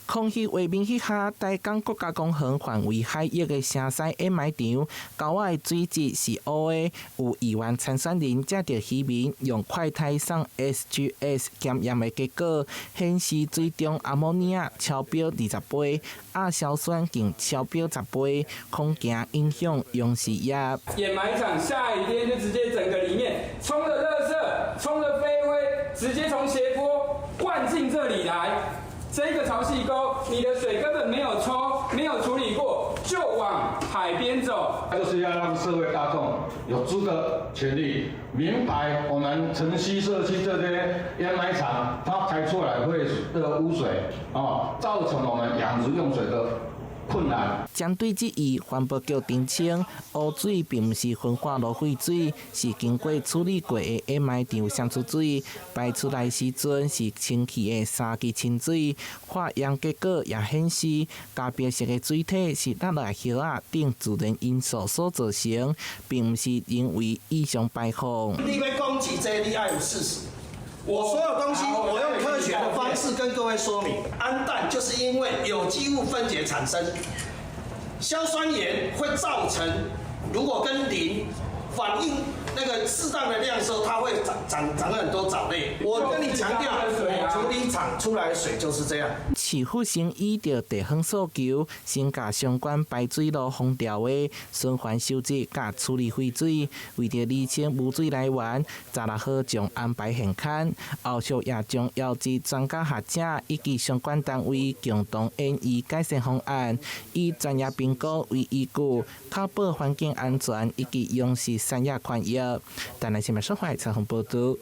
空氣畫面彼下，台江國家公園範圍海域的城西掩埋場，溝仔的水質是烏的，有議員參選人藉著漁民用快篩送 SGS 檢驗的結果，顯示水中阿摩尼亞超標20倍，亞硝酸更超標10倍，恐驚影響養殖業。掩埋場下雨天就直接整個裡面沖了垃圾，沖了飛灰，直接從斜坡灌進這裡來。這個潮汐溝，你的水根本沒有沖，沒有處理過，就往海邊走。就是要讓社會大眾有這個權利，明白我們城西社區這些掩埋場，它排出來會的污水，啊，造成我們養殖用水的困難。針對質疑，環保局澄清，污水並毋是焚化爐廢水，是經過處理過的掩埋場滲出水，排出來時陣是清氣的三級清水。化驗結果也顯示，咖啡色的水體是落來葉仔等自然因素所造成，並毋是人為異常排放。你欲攻擊這，你愛有事實。我所有東西，我用科學的方式跟各位說明，氨氮就是因為有機物分解產生，硝酸鹽會造成，如果跟磷反應那個適當的量的時候，它會長長長很多藻類。我跟你強調，處理廠出來的水就是這樣。市府先依著地方訴求，先共相關排水路封掉的循環收集佮處理廢水，為著釐清污水來源，16號將安排現勘，後續也將邀集專家學者以及相關單位共同研議改善方案，以專業評估為依據，確保環境安全以及養殖產業權益。台南新聞小懷採訪報導。